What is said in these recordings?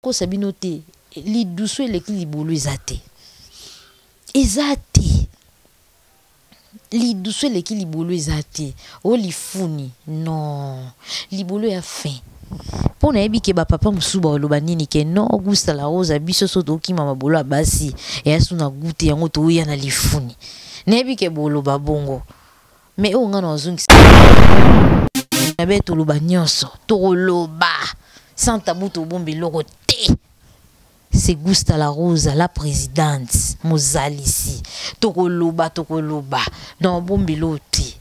Kosa bino te, lidusu eleki libulu eza te. Eza te. Lidusu eleki libulu eza te. O lifuni, non. Libulu ya fin. Mpo nayebi ke bapapa mosusu bakoloba nini ke non Augusta la Rosa biso so tokima mabolo ya basi eya su na gute yango toya na lifuni. Nayebi ke boloba bongo. Mais oyo nga na ozongisa na be toloba nyonso tokoloba sans tabou tobomba eloko te. C'est Gusta la Rosa la présidente mozalisi tokoloba tokoloba na obomba eloko te.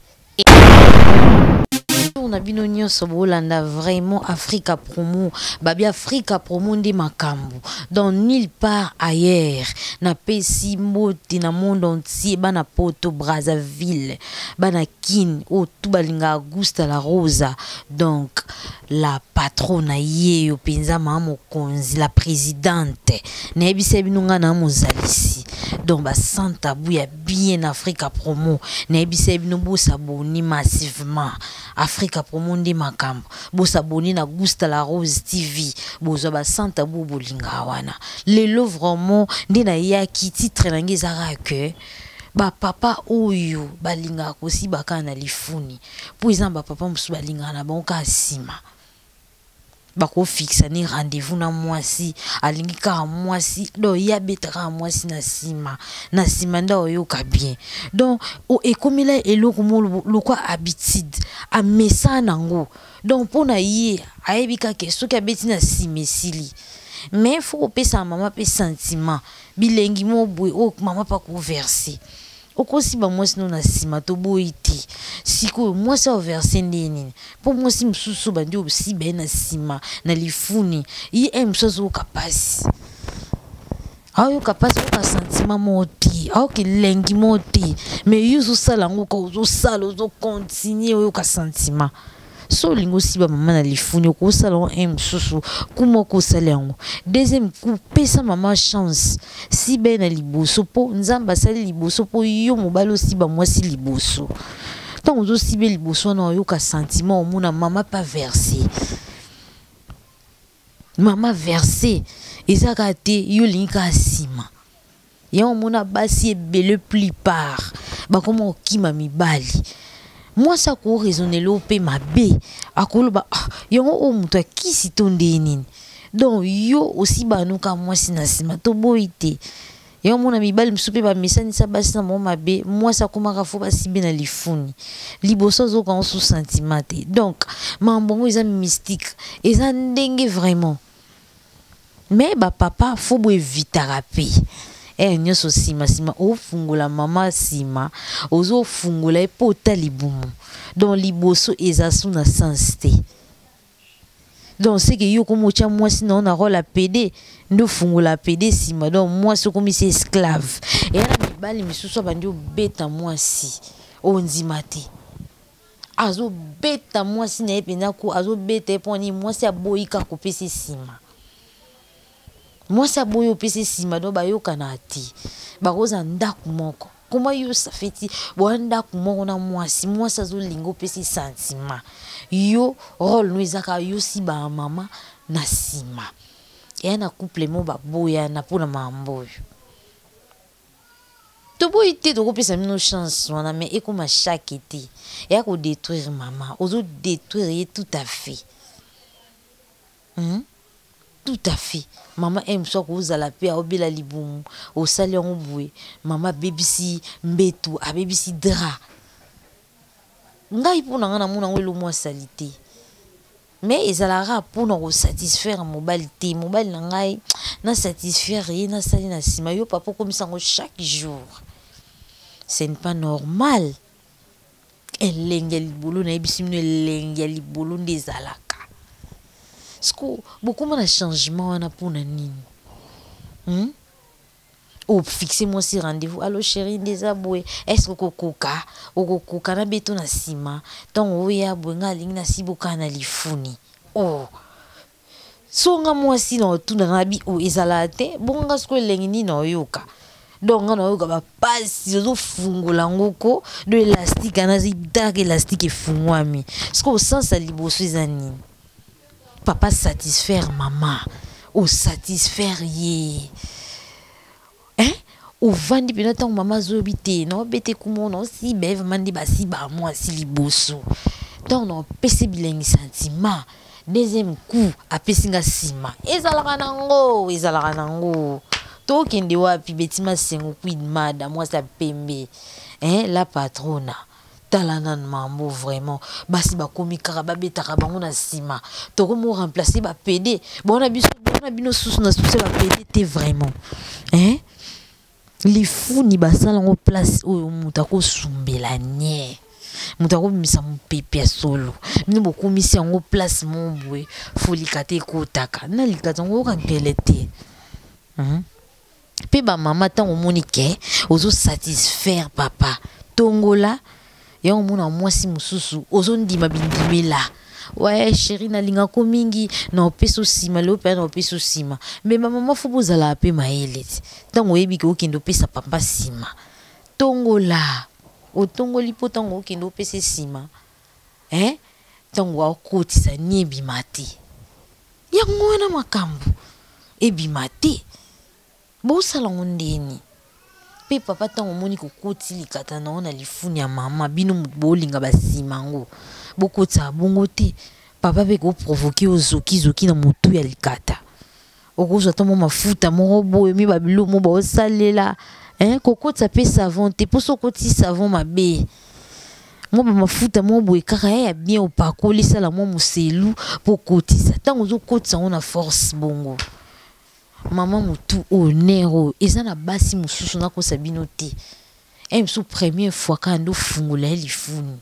Na bino nyonso bolanda vraiment Africa Promo babi Africa Promo nde makambo dans nulle part ailleurs. Napesi mbote na monde entier, bana Poto, Brazzaville, bana Kin oyo tout balingaka Gusta la Rosa, donc la patrona yeyo mpenza mama mokonzi la présidente. Nayebisa bino nga na mozalisi, donc ba sans tabou ya bien Africa Promo. Nayebisa bino bosaboni massivement Africa Promo nde makambo, bosaboni na Gusta la Rose TV, bozwa ba sans tabou bolinga wana. Lelo vraiment nde nayaki titre na ngai ezalaka que ba papa oyo balingaka kosiba kaka na lifuni, po eza na ba papa mosusu balingaka na bango kaka nsima. Bakofixa ni rendez-vous na mwasi, alingi kaka mwasi, donc ye abeta kaka mwasi na nsima, na nsima nde oyoka bien. Donc ekomela eloko moko lokwa habitude, amesana nango. Donc mpona ye ayebi kaka soki abeti na nsima esili. Mais faut kopesa mama pe sentiment, bilengi moko boye oyo mama pa koverser. Okosiba mwasi no na nsima toboyi te. Sikoyo mwasi aoverse nde nini? Mpo mwasi mosusu bandi osiba ye na nsima na lifuni, ye e mosusu azoyoka pasi, aoyoka pasi, aoyoka sentiment moko te, aoyoka elengi moko te. Mais yo ozosala yango ka ozosala, ozocontinue oyoka sentiment. So olingi osiba mama na lifuni, okosala yango un mosusu ku moko osala yango. Deuxième coup, pesa mama chance, siba ye na liboso, mpo Nzambe asali liboso mpo yo mobali osiba mwasi liboso. Ntango ozosiba ye liboso wana oyoka sentiment, omona mama pa verse. Mama verse eza kaka te yo olingi kaka nsima. Yango omona basi ebele plupart bakoma kokima mibali. Mwasi ako raisonner lo pe mabe, akoloba ah, yango oyo moto akisi to nde nini. Donc yo osiba noka mwasi na nsima toboyi te. Yango omona mibali mosusu mpe bamesanisa basi na bango mabe, mwasi akomaka fo basibe na lifuni. Liboso azoyoka yango sous sentiment te. Donc makambo yango eza mystique, eza ndenge vraiment. Mais ba papa fo bo evitaka pe. Nyonso nsima nsima ofungola mama nsima, ozofungola ye po ota libumu. Donc liboso eza su na sens te. Donc c'est que yo komo otya mwasi na yo na rôle ya PD, nde ofungola PD nsima, donc mwasi okomisi esclave. Eya na mibali misusu abandi obeta mwasi ondima te. Azobeta mwasi na ye mpenza ko azobeta ye mpo nini mwasi aboyi kaka kopesa nsima. Mwasi aboyi opesa nsima, donc bayokana te. Bakozala ndako moko. Koma yo safeti boya ndako moko na mwasi, mwasi azolinga opesa sentiment. Yo rôle no ezaka yo siba mama na nsima. Eya na couple mo baboyana mpona mambo oyo. Toboyi te tokopesa bino chance wana, mais ekoma chaque été. Eya ko détruire mama, ozo détruire ye tout à fait. Tout à fait. Mama aime so akozala pe aobela libumu, osali yango boye, mama abebisi mbetu, abebisi drap. Ngai mpo na ngai namona yango elo mwa salité. Mais ezalaka mpona kosatisfaire mobali te. Mobali na ngai na satisfaire ye nasali na nsima, yo papa okomisa yango chaque jour. Ce n'est pas normal. Elenge ya libolo nayebisi bino, elenge ya libolo nde ezalaka. Siko bokoma na changement wana mpona nini? Ofixe mwasi rendez-vous, allo chérie nde eza boye, est-ce que okokoka? Okokoka na beto na nsima ntango oya boye, ngai alingi nasiboka na lifuni. Oh, so nga mwasi na otuna na bi o ezalaka te, bongo nga sikoyo elengi nini na oyoka? Donc nga na oyoka bapasi ozofungola ngoko do élastique wana dark élastique efungwami. Sikoyo sens ya liboso eza nini? Papa satisfaire mama. Osatisfaire ye, hein? Ovandi mpena ntango mama azoyobi te, naobete kumo naosiba ye vraimen nde basiba mwasi liboso. Ntango naopesi bilengi sentiment, deuxième coup apesi nga nsima. Ezalaka nango, ezalaka nango. Tokende wapi? Beti Masengo, Queen Mada, mwasi ya pembe, hein, la patrona. Tala nanu mambo, vraiment basi bakomi kaka babetaka bango na nsima. Tokomi remplacer bapede bona biso, bona bino susu na susu ya bapede te vraiment, hein? Lifuni basala yango place oyo moto akosumbela nie, moto akobimisa mopepe ya solo. Bino bokomisi yango place moko boye, folika te, ekotaka na likata yango, oyoka nkele te, Mpe bamama, ntango omoni ke ozosatisfaire papa, tongola yango. Omona mwasi mosusu ozondima bindimela: "Ouais chéri, nalingako mingi, na opesa nsima lelo mpe na opesa nsima." Mais bamama, faut bozalaka mpe mayele ti ntango oyebi ke okende opesa papa nsima, tongola. Otongoli mpo ntango okende opesa nsima, eh? Ntango akotisa ni ebima te, yango wana makambo ebima te. Bosala yango ndeni? Mpe papa, ntango omoni kokoti likata na yo na lifuni ya mama, bino moto bolinga basima yango, bokotisa bongo te. Papa mpe koprovoquer yo zokizoki na motu ya likata. Okozwa ata mwa mafuta moko boye, mi babiloko mo baosalela, hein? Kokotisa mpe savon te, mpo so okotisi savon mabe. Mwa bamafuta moko boye kaka ya bien, opakoli, sala mwa moselu mpo okotisa. Ntango ozokotisa yango na force bongo, mama, motu oyo nerf oyo eza na basi mosusu, nakosa bino te. E mosusu première fois kaka nde ofungola ye lifuni,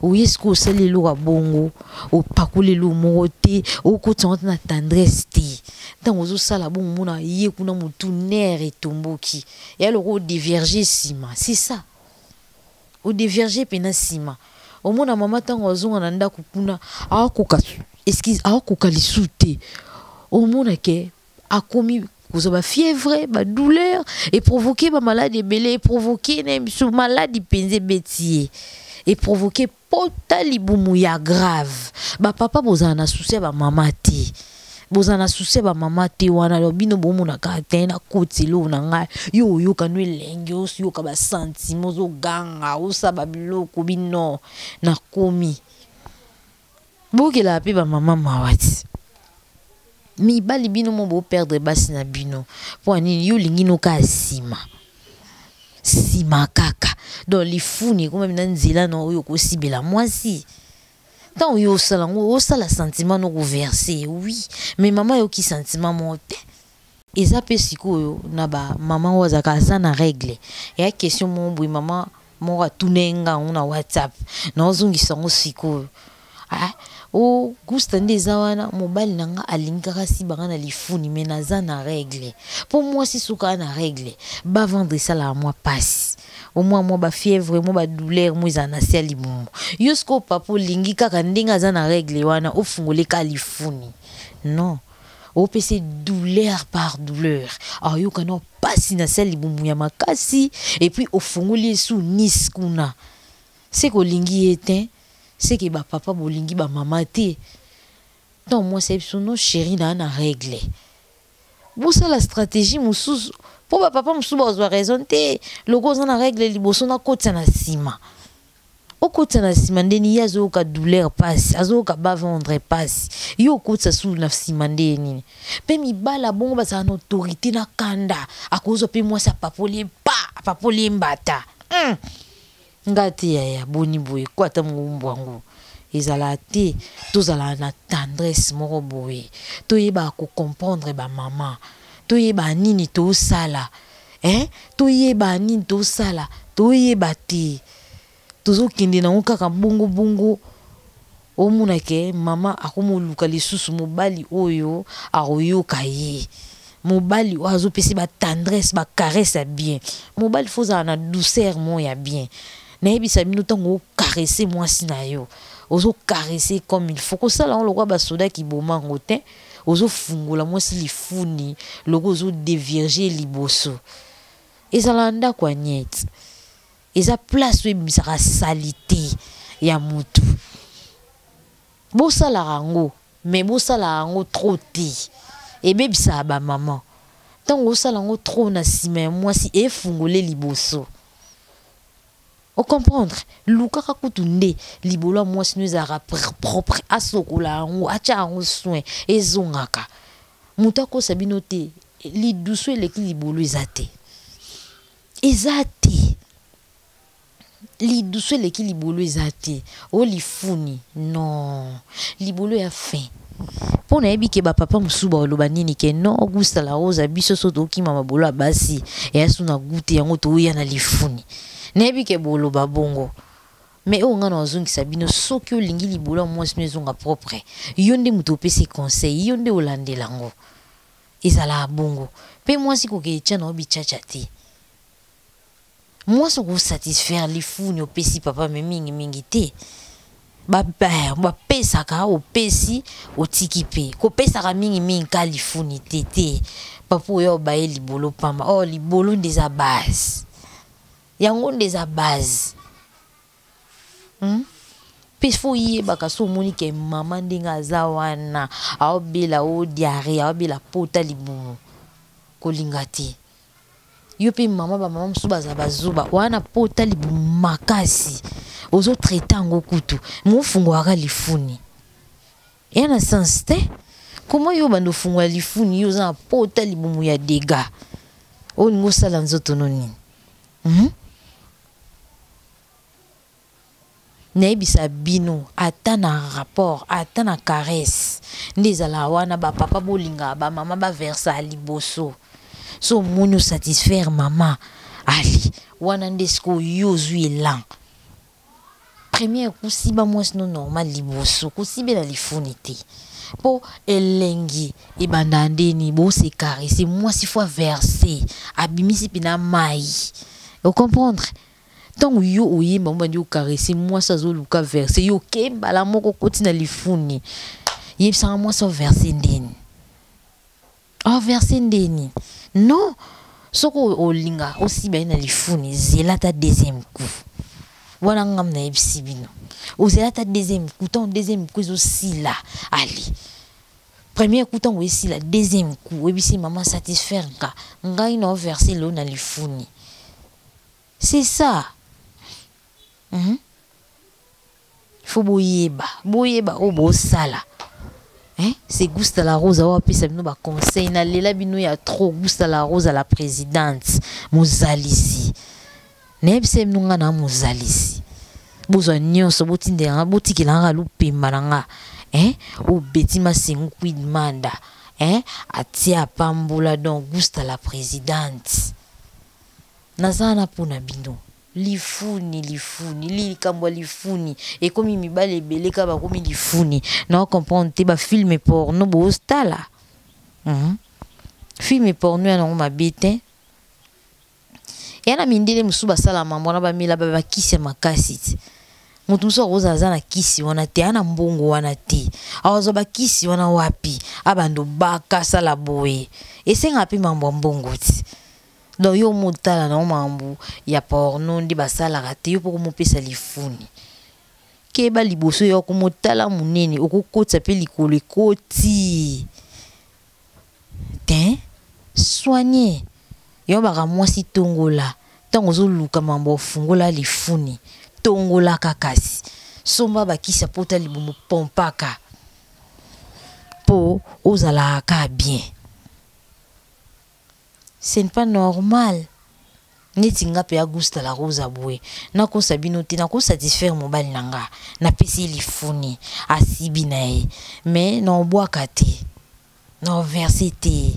oye sikoyo osali eloko ya bongo, opakoli eloko moko te, okotisa yango te na tendresse te. Ntango ozosala bongo, omona ye kuna motu nerf etomboki ya loko odévierge nsima. C'est ça, odévierge mpena nsima. Omona mama, ntango azonga na ndako kuna, akoka, excuse, akoka lisu te. Omona ke akomi kozwa bafièvre, badouleur, eprovoquer bamaladi ebele, eprovoquer na biso maladi mpenza ebeti ye, eprovoquer pota libumu ya grave. Bapapa, bozala na souci ya bamama te, bozala na souci ya bamama te. Wana bino bomonaka te, nakoti eloko na ngai, yo oyoka no elenge, oyoka basentiment, ozoganga, osala babiloko. Bino nakomi bokelaka mpe bamama mawa ti. Mibali, bino mo boperdre basi na bino mpo nini? Yo olingi noka nsima nsima kaka. Donc lifuni ekoma na nzela na oyo okosibela mwasi. Ntango yo osala yango, osala sentiment no koverser, oui, mais mama ayoki sentiment moko te. Eza mpe sikoyo na bamama oyo azalaka aza na règle. Eya question moko boye, mama moko atuna ye nga yango na WhatsApp, naozongisa yango sikoyo. Ah, o gusta nde eza wana, mobali na nga alingi kaka sibanga na lifuni, mais naza na règle. Mpo mwasi soki aza na règle, bas-ventre esalaka mwa pasi, omwa mwa bafièvre, mwa badouleur mo ezala na se ya libumu. Yo sikoyo papa olingi kaka ndenge aza na règle wana, ofungole kaka lifuni. Non, opesa douleur par douleur, ayoka na pasi na se ya libumu ya makasi, et puis ofungoli esu nis kuna, seke olingi ye te. Seke bapapa bolingi bamama te. Ntango mwasi ayebi so: "Non chéri, naa na règle", bosala stratégie mosusu, mpo bapapa mosusu bazwa raison te. Loko oza na règle, liboso nakotisa na nsima, okotisa na nsima ndeni? Ye azoyoka douleur pasi, azoyoka bas-ventre pasi, yo okotisa sulu na nsima nde nini? Mpe mibala bongo bazala na autorité na kanda, akozwa mpe mwasi apapoli ye pa, apapoli ye mbata. Nga te yaya, boni boye ko? Ata mowumbu yango ezala te. Tozala na tendresse moko boye, toyebaka kocomprendre bamama, toyeba nini tosala, eh? Toyeba nini tosala, toyeba te. Tozokende nango kaka bongo bongo. Omona ke mama akomoluka lisusu mobali oyo akoyoka ye, mobali oyo azopesa batendresse, bacaresse ya bien. Mobali faut ozala na douceur moko ya bien. Nayebisa bino, ntango ocaresser mwasi na yo, ozocaresser comme il faut. Kosala yango lokola basoda kibomango te. Ozofungola mwasi lifuni loko ozodévierger liboso. Ezala ndako ya niete, eza place oyo ebimisaka saleté ya motu. Bosalaka yango, mais bosalaka yango trop te. Ebebisaka ba maman. Ntango osala yango trop na nsima ya mwasi, efungole liboso. Ocomprendre? Lukaka kutu nde libolo ya mwasi no ezalaka propre, asokola yango, atya yango soin, ezongaka. Moto akosa bino te, lidusu eleki libolo eza te, eza te. Lidusu eleki libolo eza te. O lifuni non, libolo ya fin. Mpo nayebi ke bapapa mosusu baloba nini ke non, Augusta La Rosa, biso so tokima mabolo ya basi eya so na gute yango toya na lifuni. Nayebi ke boloba bongo, mais oyo nga na ozongisa bino, soki olingi libolo ya mwasi no ezonga propre, yo nde moto opesi conseil, yo nde olandela yango. Ezalaka bongo mpe mwasi koke etya na yo bichacha te. Mwasi okosatisfaire lifuni opesi papa, me mingimingi te. Bapesaka, opesi, otiki mpe kopesaka mingimingi ka lifuni te te. Papa oyo obaye libolo pamba, oh, libolo nde eza base, yango nde eza base. Mpe fo oyebaka, so omoni ke mama ndenge aza wana aobela o diarrhée, aobela pota libumu, kolinga te. Yo mpe mama, bamama mosusu baza bazoba wana, pota libumu makasi, ozotraite yango kutu mofungwaka lifuni eya na sens te. Koma yo banda ofungola lifuni, yo oza na pota libumu ya dega, olingi osala nzoto no nini? Nayebisa bino, ata na rapport, ata na caresse nde ezalaka wana. Bapapa bolingaka bamama baversa liboso. So omoni osatisfaire mama ali wana, nde sikoyo yo ozwi elan. Première, kosiba mwasi no normal liboso, kosibela lifuni te, mpo elengi ebanda ndeni bose caresser. Mwasi faut verser, abimisi mpena mai, ocomprendre? Ntango yo oyemba, obandi ocaresser mwasi, azoluka verser, yo oke mbala moko okoti na lifuni. Yebisanga, mwasi overse ndeni? Overse ndeni? Non, soki olinga osiba ye na lifuni, zela ata deuxième coup. Wana ngam nayebisi bino, ozela ata deuxième coup. Ntango deuxième coup ezosila, ali premier coup, ntango esila deuxième coup, oyebisi mama: "Satisfaire nga, ngai na overse lelo na lifuni." C'est ça. Faut boyeba, boyeba oyo bosala. Hein? C'est Gusta La Rose awa apesa bino baconseil. Nalela bino ya trop. Gusta La Rose, la présidente, mozalisi. Nayebisa bino, nga na mozalisi. Bozwa nyonso, botindelanga, botikelanga lupemba na nga, hein? Obeti masengu quid manda, hein? Atia apambola. Donc Gusta la présidente, naza wana mpona bino. Lifuni, lifuni, likambo ya lifuni ekomi mibale ebele kaka bakomi lifuni. Na comprendre te, bafilm porno bozotala. Film porno ya nango mabe te. Eya na mindele mosusu basala mambo wana, bamela bakisi ya makasi ti moto mosusu akozala aza na kisi wana te, aa na mbongo wana te, awazwa bakisi wana wapi? Abanda obaka, asala boye, esengaka mpe mambo ya mbongo ti. Donc yo motala na mambo ya porno nde basalaka te. Yo mpo komopesa lifuni, keba liboso yo komotala monene, okokotisa mpe likolo ekoti te. Soigne yo baka mwasi, tongola. Ntango ozoluka mambo, ofungola lifuni, tongolaka, kasi somba bakisi ya pota libumu, pompaka mpo ozalaka ka bien. Ce n'est pas normal. Neti nga mpe Augusta La Rosa boye, nakosa bino te, nakosatisfaire mobali na nga, napesi ye lifuni, asibi na ye, mais na obwaka te, na overse te,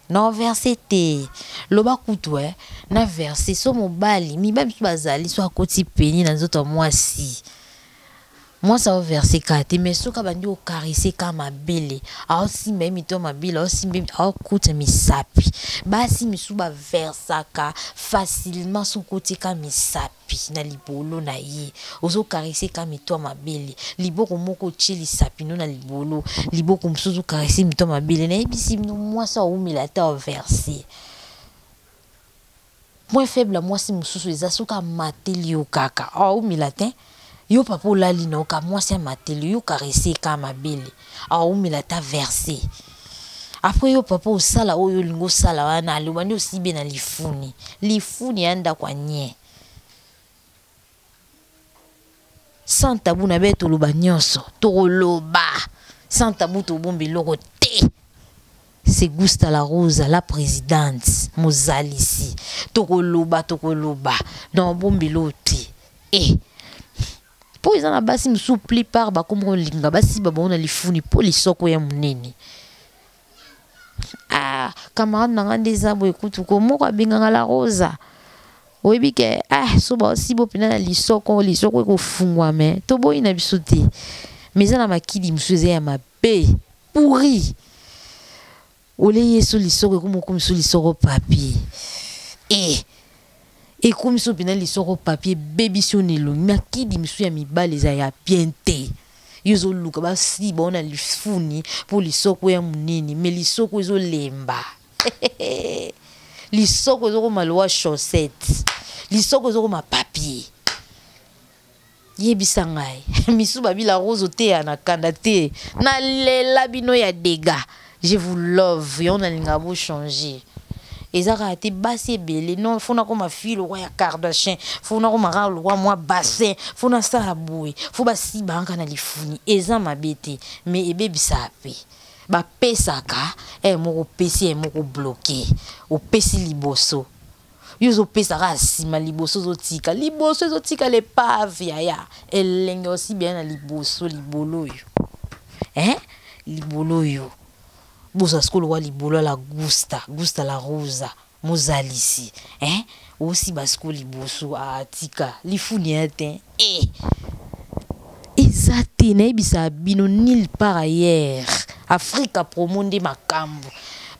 na overse te. Loba kutu eh, na verse so mobali. Mibali mosusu bazali so akoti peni na nzoto ya mwasi, mwasi aoverse kaka te, mais soki abandi ocaresser ka mabele, aosimba ye mito ya mabele, aosimba, aokuta misapi. Basi misusu baversaka facilement soki otika misapi na libolo na ye, ozocaresser ka mito ya mabele. Liboko moko otie lisapi no na libolo, liboko mosusu ocaresser mito ya mabele. Nayebisi bino, mwasi aumela te overse. Point faible ya mwasi mosusu eza soki amateli yo kaka, aumela te. Yo papa olali na oka, mwasi amateli yo, caresser ka mabele, aumela ta verse. Après yo papa osala oyo olingi osala wana, aloba nde osibe na lifuni. Lifuni ya ndako ya nye. Sans tabou na be toloba nyonso, tokoloba. Sans tabou tobomba eloko te. C'est Gusta la Rosa, la présidente, mozalisi. Tokoloba, tokoloba. Donc bomba eloko te. Eh. Po eza na basi mosusu plupart bakoma kolinga basi ba bango na lifuni po lisoko ya monene. Ah, camarade na nga nde eza boye kutu ko moko abengaka la Rosa. Oyebi ke ah so ba sibo pena na lisoko, lisoko ekofungwa me toboyi na biso te. Mais eza na makidi mosusu eza ya mabe, pourri. Ole yesu lisoko ekomi okomisa lisoko papier. Eh ekomisi yo mpena lisoko papier ebebisi yo na elongi. Makidi mosusu ya mibali eza ya bien te. Yo ozoluka basiba yo na lifuni mpo lisoko ya monene, mais lisoko ezolemba. Lisoko ezokoma lowa chaussette, lisoko ezokoma papier. Yebisa ngai misu babi la rose oteya na kanda te, nalela bino ya dega. Je vous love, yango nalingaka bo changer. Eza kaka te basi ebele non, faut nakoma fille lokwa ya Kardashian, faut nakoma kaka lokwa mwa bassin, faut nasala boye, faut basiba kaka na lifuni. Eza mabe te, mais ebebisaka pe. Bapesaka moko opesi, moko bloqué, opesi liboso. Yo ozopesa kaka nsima, liboso ozotika, liboso ezotika l'épave yaya. Elenge osi bien na liboso, libolo oyo. Hein? Libolo oyo. Boza sikoyo lokwa libolo ya la Gusta, Gusta la Rosa, mozalisi. Hein? Osi basiko liboso atika lifuni ya te. Eh! Eza te, nayebisa bino nulle part ailleurs. Afrika promo nde makambo.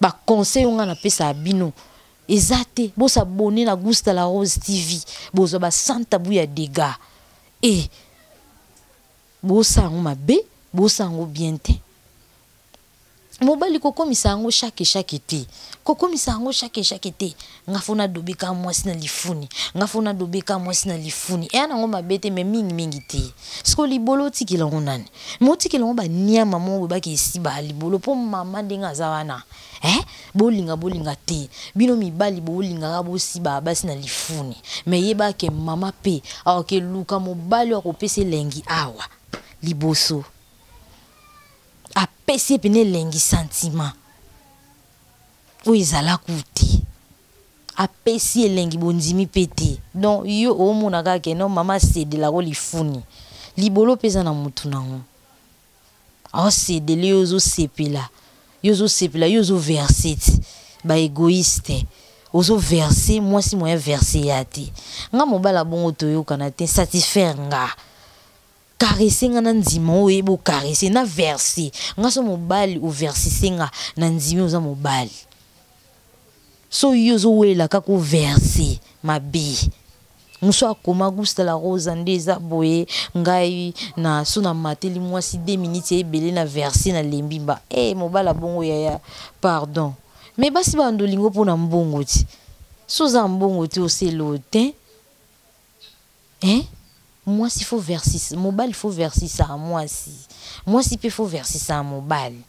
Ba conseil oyo nga napesa bino eza te. Bo s'abonner na Gusta la Rose TV, bozwa ba sans tabou ya dégâts. Eh! Bosala yango mabe, bosala yango bien te. Mobali kokomisa yango chaque chaque te. Kokomisa yango chaque chaque te. Nga fo nadobeka mwasi na lifuni. Nga fo nadobeka mwasi na lifuni. Eya nango mabe te, mais mingi mingi te. Siko libolo otikela yango nani? Mais otikela yango ba nyama moko boye bake esiba libolo po mama ndenge aza wana. Eh? Bolinga bolinga te. Bino mibali bolingaka bosiba basi na lifuni. Mais yeba ke mama pe aoke luka mobali akopesa elengi awa liboso. Apesi ye pene elengi sentiment oyo ezalaku te. Apesi elengi bondimi pe te. Donc yo omona kaka ke non mama asedelako lifuni. Libolo pe eza na mutu nango. Aosedele yo ozosepela. Yo ozosepela, yo ozoverse ti. Ba égoïste. Ozoverse, mwasi moyen verse ya te. Nga mobala bongo toyokana te, satisfaire nga. Caresser nga na ndima oyo yebo caresser na verser nga so mobali o versise nga na ndimi oza mobali so yo ozowelela kaka o verser mabe mosu akoma Gusta la Rosa nde eza boye ngai na so na mateli mwasi 2 minutes ya ebele na verser na lembi mba eh mobala bongo yaya pardon mais basi ba ndolingo mpona mbongo ti so oza mbongo te oselo te. Hein? Mwasi faut versis, mobali faut versisa mwasi. Mwasi pe faut versisa mobali.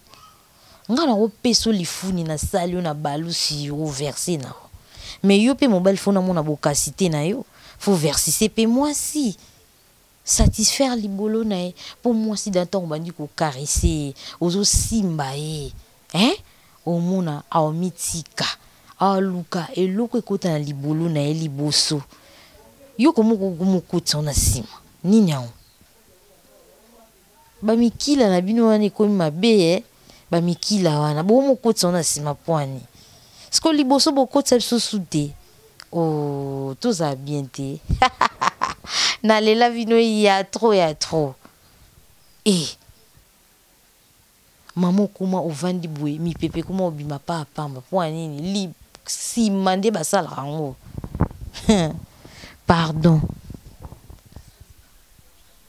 Nga na kopesa lifuni na sali na balusi yo verser na. Mais yo pe mobali faut na mona bokasite na yo. Faut versiser pe mwasi. Satisfaire libolo na ye. Po mwasi dans ntango bandi ko caresser, ozo simba ye. Hein? Omona aomitika. Aluka eloko ekota na libolo na ye liboso. Yo komo komokotisa na nsima nini yango bamikila na bino wana ekomi mabe eh? Bamikila wana bomokotisa na nsima pwani siko liboso bokotisa biso su te. Oh, tozala bien te. Nalela bino ya trop ya trop. Eh mama okoma ovandi boye mipepe ekoma obima pa pamba mpo ya nini li nsima nde basalaka yango. Pardon.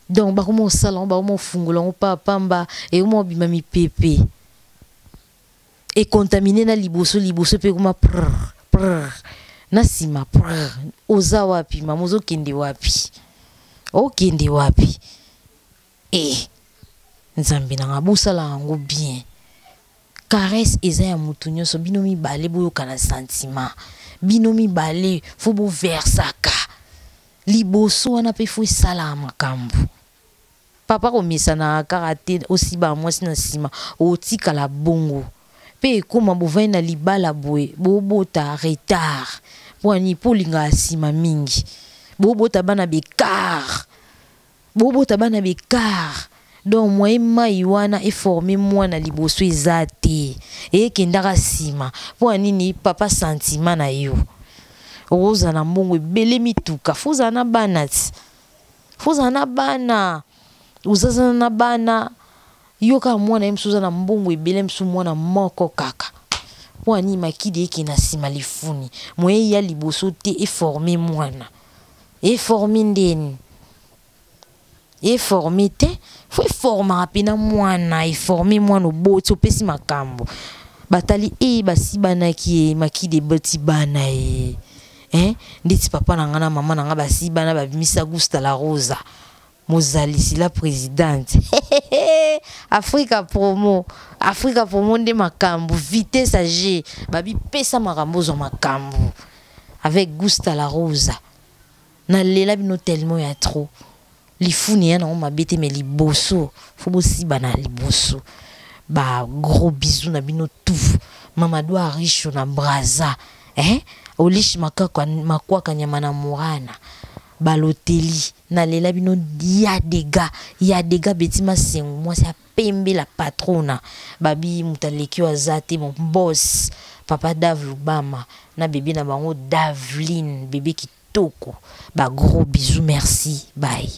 Donc bakoma osala yango, bakoma ofungola yango pa pamba ekoma obima mipepe econtamine na liboso liboso mpe ekoma prr prr na nsima prr. Oza wapi mama, ozokende wapi? Okende wapi? Eh nzambe nanga bosala yango bien. Caresse eza ya mutu nyonso, bino mibale boyokana sentiment, bino mibale fo boversaka liboso wana mpe fo esalaka makambo. Papa komesanaka kaka te, osiba mwasi na nsima otikala bongo mpe ekóma bovandi na libala boye, bobota retard. Mpo ani? Mpo olingaka nsima mingi, bobota bana bekar, bobota bana bekar. Donc moyen mai wana eforme mwana liboso eza te, ekendaka nsima. Mpo ya nini? Papa, sentiment na yo, okozala na mbongo ebele, mituka, fo ozala na bana ti, fo ozala na bana, ozazana na bana. Yo kaka mwana ye mosusu, oza na mbongo ebele, mosusu mwana moko kaka. Mpo ya nini? Makidi eke na nsima, lifuni moye ya liboso te eforme mwana, eforme ndeni? Eforme te, fo eformaka mpena mwana, eforme mwana. Oboti, opesi makambo, batali e basibanaki ye, makidi eboti bana ye, eh? Ndeti papa na nga na mama na nga basibana, babimisa Gusta la Rosa, mozalisi, la présidente Afrika Promo. Afrika Promo nde makambo, vitesse ag babipesa makambo, ozwa makambo avec Gusta la Rosa. Nalela bino tellement ya trop. Lifuni ya nango mabe te, me liboso fo bosiba na liboso. Ba gros bisous na bino tout. Mamadou Aricho na Braza, eh? Olish Makaka, Makwaka nyama na Morana Baloteli, nalela bino ya dega ya dega. Beti Masengo, mwasi ya pembe, la patrona, babi moto aleki oyo aza te. Mon boss papa Dave Lubama na bebe na bango Davline, bebe kitoko, ba gros bisous, merci, bye.